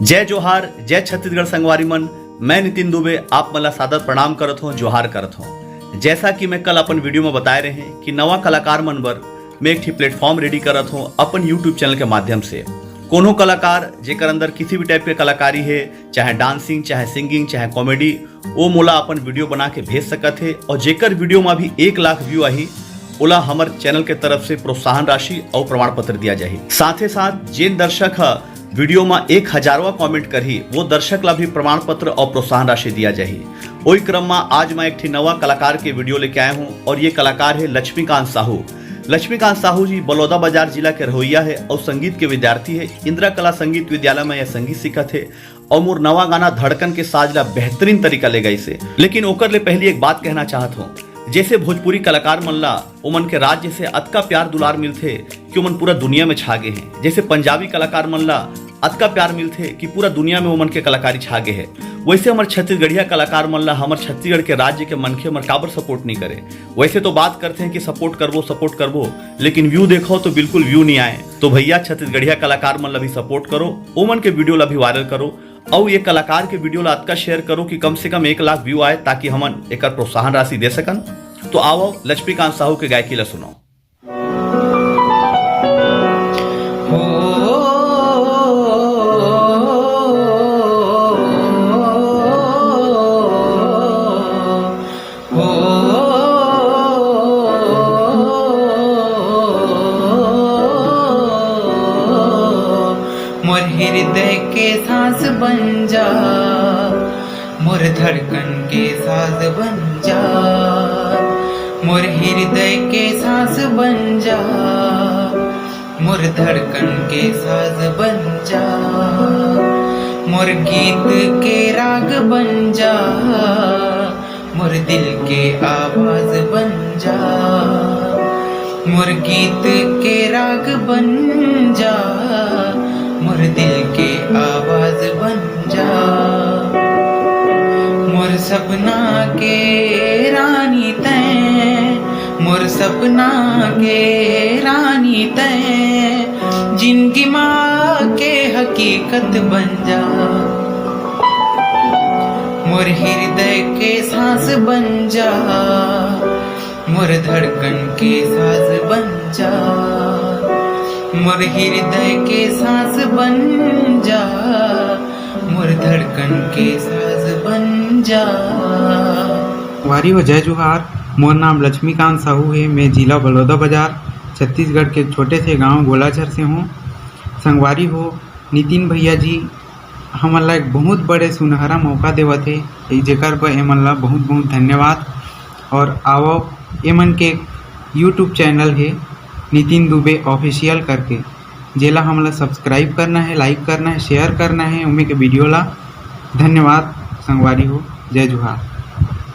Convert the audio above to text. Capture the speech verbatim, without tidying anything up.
जय जोहार, जय छत्तीसगढ़ संगवारी मन। मैं नितिन दुबे आप मन ला सादर प्रणाम करत हों, जोहार करत हों। जैसा कि मैं कल अपन वीडियो में बताए रहे कि नवा कलाकार मन बर मैं एक ठी प्लेटफॉर्म रेडी करत हों अपन यूट्यूब चैनल के माध्यम से। कोनो कलाकार जेकर अंदर किसी भी टाइप के कलाकारी हे, चाहे डांसिंग, चाहे सिंगिंग, चाहे कॉमेडी, वो मोला अपन वीडियो बना के भेज सकत हे और जेकर वीडियो में भी एक लाख व्यू आही, ओला हमर चैनल के तरफ से प्रोत्साहन राशि और प्रमाण पत्र दिया जाही। साथे साथ जेन दर्शक ह वीडियो में एक हजारवा कमेंट करही, वो दर्शक ला भी प्रमाण पत्र और प्रोत्साहन राशि दिया जाही। ओई क्रम में आज मैं एक ठी नवा कलाकार के वीडियो लेके आए हों और ये कलाकार हे लक्ष्मीकांत साहू। लक्ष्मीकांत साहू जी बलौदा बाजार जिला के रहोइया हे और संगीत के विद्यार्थी हे। इंदिरा कला संगीत विद्यालय में यह संगीत सीखत हे और मोर नवा गाना धड़कन के साज ला बेहतरीन तरीका ले गाइस हे। लेकिन ओकर ले पहली एक बात कहना चाहत हों, जैसे भोजपुरी कलाकार मन ला ओमन के राज्य से अतका प्यार दुलार मिलथे कि ओमन पूरा दुनिया में छा गे हें। जैसे पंजाबी कलाकार मन ला अतका प्यार मिलथे कि पूरा दुनिया में ओमन के कलाकारी छा गे हे, वैसे हमर छत्तीसगढ़िया कलाकार मन ला हमर छत्तीसगढ़ के राज्य के मनखे मन काबर सपोर्ट नहीं करे? वैसे तो बात करथे कि सपोर्ट करबो, सपोर्ट करबो, लेकिन व्यू देखो तो बिल्कुल व्यू नहीं आए। तो भैया, छत्तीसगढ़िया कलाकार मन ला भी सपोर्ट करो, ओमन के वीडियो ला भी वायरल करो, अउ ये कलाकार के वीडियो ला अतका शेयर करो कि कम से कम एक लाख व्यू आए, ताकि हमन एकर प्रोत्साहन राशि दे सकन। तो आवो, लक्ष्मीकांत साहू के गायकी ला सुनो। मोर हृदय के सांस बन जा, मोर धड़कन के साज बन जा, मोर हृदय के सांस बन जा, मोर धड़कन के साज बन जा, मोर गीत के राग बन जा, मोर दिल के आवाज बन जा, मोर गीत के राग बन जा, मोर दिल के आवाज बन जा। मोर सपना के रानी तैं, मोर सपना के रानी तैं, जिंदगी माँ के हकीकत बन जा। मोर हृदय के सांस बन जा, मोर धड़कन के साज बन जा, मोर हृदय के सांस बन जा, मोर धड़कन के साज बन जा। संगवारी हो, जय जोहार। मोर नाम लक्ष्मीकांत साहू हे। मैं जिला बलौदा बाजार, छत्तीसगढ़ के छोटे से गांव गोलाझर से हूँ। संगवारी हो, नितिन भैया जी हमन ला एक बहुत बड़े सुनहरा मौका देवत हे, जेकर बर एमन ला बहुत बहुत धन्यवाद। और आवव, एमन के यूट्यूब चैनल हे नितिन दुबे ऑफिशियल करके, जेला हमन ला सब्सक्राइब करना हे, लाइक करना हे, शेयर करना हे ओमे के वीडियो ला। धन्यवाद संगवारी हो, जय जोहार।